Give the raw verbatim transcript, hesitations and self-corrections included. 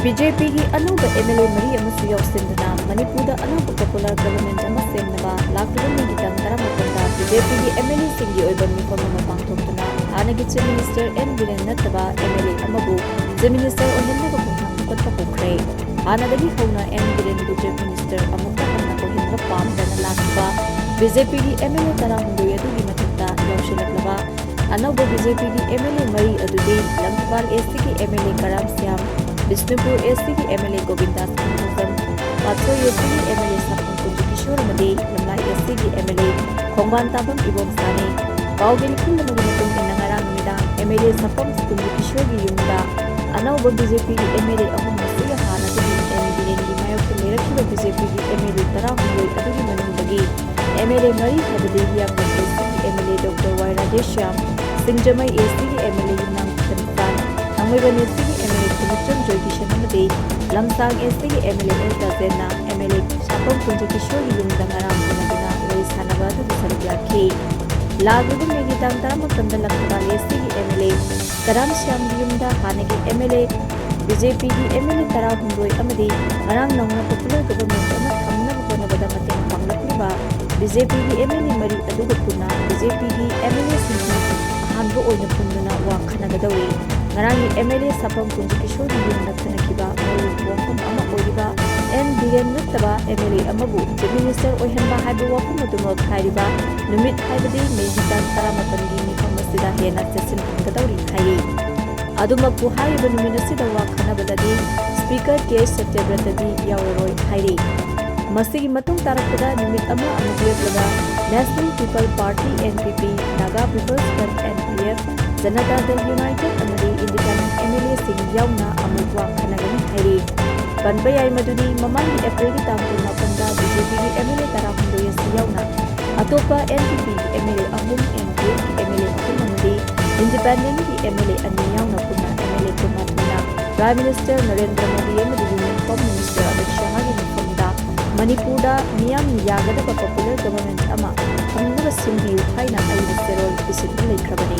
B J ꯄꯤꯒꯤ ꯑꯅꯧꯕ M L ꯑꯦ ꯃꯔꯤ ꯑꯃꯁꯨ ꯌꯥꯎꯁꯤꯟꯗꯨꯅ ꯃꯅꯤꯄꯨꯔꯗ ꯑꯅꯧꯕ popular government ꯑꯃ ꯁꯦꯝꯅꯕ ꯂꯥꯛꯂꯤꯕ ꯃꯦꯒꯤ ꯇꯥꯡ ꯇꯔꯥꯃꯥꯄꯟꯗ ꯕꯤ ꯖꯦ ꯄꯤꯒꯤ ꯑꯦꯝ ꯑꯦꯜ ꯑꯦꯁꯤꯡꯒꯤ ꯑꯣꯏꯕ ꯃꯤꯐꯝ ꯑꯃ ꯄꯥꯡꯊꯣꯛꯇꯨꯅ ꯍꯥꯟꯅꯒꯤ Chief Minister ꯑꯦꯟ ꯕꯤꯔꯦꯟ ꯅꯠꯇꯕ ꯑꯦꯝ ꯑꯦꯜ ꯑꯦ ꯑꯃꯕꯨ Chief Minister ꯑꯣꯏꯍꯟꯅꯕ ꯈꯣꯡꯊꯥꯡ ꯂꯧꯈꯠꯄ ꯍꯧꯈ꯭ꯔꯦ꯫ ꯍꯥꯟꯅꯗꯒꯤ ꯍꯧꯅ ꯑꯦꯟ ꯕꯤꯔꯦꯟꯕꯨ Chief Minister ꯑꯃꯨꯛꯀ ꯍꯟꯅ ꯑꯣꯏꯍꯟꯕ ꯄꯥꯝꯗꯅ ꯂꯥꯛꯈꯤꯕ ꯕꯤ ꯖꯦ ꯄꯤꯒꯤ ꯑꯦꯝ ꯑꯦꯜ ꯑꯦ ꯇꯔꯥꯍꯨꯝꯗꯣꯏ ꯑꯗꯨꯒꯤ ꯃꯊꯛꯇ ꯌꯥꯎꯁꯤꯜꯂꯛꯂꯕ ꯑꯅꯧꯕ ꯕꯤ ꯖꯦ ꯄꯤꯒꯤ ꯑꯦꯝ ꯑꯦꯜ ꯑꯦ ꯃꯔꯤ ꯑꯗꯨꯗꯤ ꯂꯪꯊꯕꯥꯜ ꯑꯦꯁ ꯇꯤꯒꯤ ꯑꯦꯝ ꯑꯦꯜ ꯑꯦ ꯀꯔꯥꯝ ꯁ꯭ꯌꯥꯝ, ꯕꯤꯁꯅꯨꯄꯨꯔ ꯑꯦꯁ ꯇꯤꯒꯤ ꯑꯦꯝ ꯑꯦꯜ ꯑꯦ ꯒꯣꯕꯤꯟꯗꯥꯁ ꯈꯨꯟꯗ꯭ꯔꯣꯖꯝ, ꯄꯥꯠꯁꯣꯏ ꯑꯦꯁ ꯇꯤꯒꯤ ꯑꯦꯝ ꯑꯦꯜ ꯑꯦ ꯁꯥꯐꯝ ꯀꯨꯟꯖ ꯀꯤꯁꯣꯔ ꯑꯃꯗꯤ ꯂꯝꯂꯥꯏ ꯑꯦꯁ ꯇꯤꯒꯤ ꯑꯦꯝ ꯑꯦꯜ ꯑꯦ ꯈꯣꯡꯕꯥꯟ ꯇꯥꯕꯝ ꯏꯕꯣꯝꯆꯥꯅꯤ꯫ ꯄꯥꯎꯒꯤ ꯂꯤꯈꯨꯜ ꯑꯃꯒꯤ ꯃꯇꯨꯡ ꯏꯟꯅ ꯉꯔꯥꯡ ꯅꯨꯃꯤꯗꯥꯡ ꯑꯦꯝ ꯑꯦꯜ ꯑꯦ ꯁꯥꯐꯝ ꯀꯨꯟꯖ ꯀꯤꯁꯣꯔꯒꯤ ꯌꯨꯝꯗ ꯑꯅꯧꯕ ꯕꯤ ꯖꯦ ꯄꯤꯒꯤ ꯑꯦꯝ ꯑꯦꯜ ꯑꯦ ꯑꯍꯨꯝ ꯑꯁꯤꯒ ꯍꯥꯟꯅꯗꯒꯤ ꯑꯦꯟ ꯕꯤꯔꯦꯟꯒꯤ ꯃꯥꯌꯣꯛꯇ ꯂꯩꯔꯛꯈꯤꯕ ꯕꯤ ꯖꯦ ꯄꯤꯒꯤ ꯑꯦꯝ ꯑꯦꯜ ꯑꯦ ꯇꯔꯥꯍꯨꯝꯗꯣꯏ ꯑꯗꯨꯒꯤ ꯃꯅꯨꯡꯗꯒꯤ ꯑꯦꯝ ꯑꯦꯜ ꯑꯦ ꯃꯔꯤ ꯍꯥꯏꯕꯗꯤ ꯍꯤꯌꯥꯡꯕꯝ ꯑꯦꯁ ꯇꯤꯒꯤ ꯑꯦꯝ ꯑꯦꯜ ꯑꯦ ꯗꯣꯛꯇꯔ ꯋꯥꯏ ꯔꯥꯙꯦꯁ꯭ꯌꯥꯝ, ꯁꯤꯡꯖꯃꯩ ꯑꯦꯁ ꯇꯤꯒꯤ ꯑꯦꯝ ꯑꯦꯜ ꯑꯦ ꯌꯨꯝꯅꯥꯝ ꯀꯤꯁꯟꯄꯥꯜ, ꯊꯥꯡꯃꯩꯕꯟ ꯑꯦꯁ ꯇꯤꯒꯤ ꯑꯦꯝ ꯑꯦꯜ ꯑꯦ ꯈꯨꯃꯨꯛꯆꯝ ꯖꯣꯏꯀꯤꯁꯟ ꯑꯃꯗꯤ ꯂꯝꯁꯥꯡ ꯑꯦꯁ ꯇꯤꯒꯤ ꯑꯦꯝ ꯑꯦꯜ ꯑꯦ ꯑꯦꯜ ꯔꯥꯖꯦꯟꯅ ꯑꯦꯝ ꯑꯦꯜ ꯑꯦ ꯁꯥꯐꯝ ꯀꯨꯟꯖ ꯀꯤꯁꯣꯔꯒꯤ ꯌꯨꯝꯗ ꯉꯔꯥꯡ ꯎꯅꯗꯨꯅ ꯋꯥꯔꯤ ꯁꯥꯟꯅꯕ ꯑꯗꯨꯗ ꯁꯔꯨꯛ ꯌꯥꯈꯤ꯫ ꯂꯥꯛꯂꯤꯕ ꯃꯦꯒꯤ ꯇꯥꯡ ꯇꯔꯥꯃꯥꯄꯟꯗ ꯂꯪꯊꯕꯥꯜ ꯑꯦꯁ ꯇꯤꯒꯤ ꯑꯦꯝ ꯑꯦꯜ ꯑꯦ ꯀꯔꯥꯝ ꯁ꯭ꯌꯥꯝꯒꯤ ꯌꯨꯝꯗ ꯍꯥꯟꯅꯒꯤ ꯑꯦꯝ ꯑꯦꯜ ꯑꯦ, ꯕꯤ ꯖꯦ ꯄꯤꯒꯤ ꯑꯦꯝ ꯑꯦꯜ ꯑꯦ ꯇꯔꯥꯍꯨꯝꯗꯣꯏ ꯑꯃꯗꯤ ꯉꯔꯥꯡ ꯅꯧꯅ popular government ꯑꯃ ꯊꯝꯅꯕ ꯍꯣꯠꯅꯕꯗ ꯃꯇꯦꯡ ꯄꯥꯡꯂꯛꯂꯤꯕ ꯕꯤ ꯖꯦ ꯄꯤꯒꯤ ꯑꯦꯝ ꯑꯦꯜ ꯑꯦ ꯃꯔꯤ ꯑꯗꯨꯒ ꯄꯨꯟꯅ ꯕꯤ ꯖꯦ ꯄꯤꯒꯤ ꯑꯦꯝ ꯑꯦꯜ ꯑꯦꯁꯤꯡꯒꯤ ꯑꯍꯥꯟꯕ ꯑꯣꯏꯅ ꯄꯨꯟꯗꯨꯅ ꯋꯥ ꯈꯟꯅꯒꯗꯧꯔꯤ꯫ ꯉꯔꯥꯡꯒꯤ ꯑꯦꯝ ꯑꯦꯜ ꯑꯦ ꯁꯥꯐꯝ ꯀꯨꯟꯖ ꯀꯤꯁꯣꯔꯒꯤ ꯌꯨꯝꯗ ꯈꯟꯅꯈꯤꯕ ꯃꯔꯨꯑꯣꯏꯕ ꯋꯥꯐꯝ ꯑꯃ ꯑꯣꯏꯔꯤꯕ ꯑꯦꯟ ꯕꯤꯔꯦꯟ ꯅꯠꯇꯕ ꯑꯦꯝ ꯑꯦꯜ ꯑꯦ ꯑꯃꯕꯨ Chief Minister ꯑꯣꯏꯍꯟꯕ ꯍꯥꯏꯕ ꯋꯥꯐꯝ ꯑꯗꯨꯃꯛ ꯍꯥꯏꯔꯤꯕ ꯅꯨꯃꯤꯠ ꯍꯥꯏꯕꯗꯤ ꯃꯦꯒꯤ ꯇꯥꯡ ꯇꯔꯥꯃꯥꯄꯟꯒꯤ ꯃꯤꯐꯝ ꯑꯁꯤꯗ ꯍꯦꯟꯅ ꯆꯦꯠꯁꯤꯟꯍꯟꯒꯗꯧꯔꯤ ꯍꯥꯏꯔꯤ꯫ ꯑꯗꯨꯃꯛꯄꯨ ꯍꯥꯏꯔꯤꯕ ꯅꯨꯃꯤꯠ ꯑꯁꯤꯗ ꯋꯥ ꯈꯟꯅꯕꯗꯗꯤ Speaker ꯀꯦ ꯁꯇ꯭ꯌꯕ꯭ꯔꯇꯗꯤ ꯌꯥꯎꯔꯔꯣꯏ ꯍꯥꯏꯔꯤ꯫ ꯃꯁꯤꯒꯤ ꯃꯇꯨꯡ ꯇꯥꯔꯛꯄꯗ ꯅꯨꯃꯤꯠ ꯑꯃ ꯑꯃꯨꯛ ꯂꯦꯞꯂꯒ National People Party, N P P, Naga People's Front, N P F, Janata Dal United ꯑꯃꯗꯤ independent M L A ꯁꯤꯡ ꯌꯥꯎꯅ ꯑꯃꯨꯛ ꯋꯥ ꯈꯟꯅꯒꯅꯤ ꯍꯥꯏꯔꯤ꯫ ꯄꯟꯕ ꯌꯥꯏ ꯃꯗꯨꯗꯤ ꯃꯃꯥꯡꯒꯤ ꯑꯦꯄ꯭ꯔꯤꯜꯒꯤ ꯇꯥꯡ ꯀꯨꯟꯃꯥꯄꯟꯗ B J P ꯒꯤ M L A ꯇꯔꯥꯍꯨꯝꯗꯣꯏ ꯑꯁꯤ ꯌꯥꯎꯅ ꯑꯇꯣꯞꯄ N P P ꯒꯤ M L A ꯑꯍꯨꯝ, N P F ꯀꯤ M L A ꯑꯍꯨꯝ ꯑꯃꯗꯤ independent ꯀꯤ M L A ꯑꯅꯤ ꯌꯥꯎꯅ ꯄꯨꯟꯅ M L A ꯀꯨꯟꯃꯥꯄꯟꯅ Prime Minister Narendra Modi ꯑꯃꯗꯤ Union Home Minister ꯑꯃꯤꯠ ꯁꯥꯍꯒꯤ ꯃꯐꯝꯗ ꯃꯅꯤꯄꯨꯔꯗ ꯃꯤꯌꯥꯝꯅ ꯌꯥꯒꯗꯕ popular government ꯑꯃ ꯊꯝꯅꯕ ꯁꯤꯟꯕꯤꯌꯨ ꯍꯥꯏꯅ ꯑꯏꯕ ꯆꯦꯔꯣꯜ ꯄꯤꯁꯤꯟꯕ ꯂꯩꯈ꯭ꯔꯕꯅꯤ꯫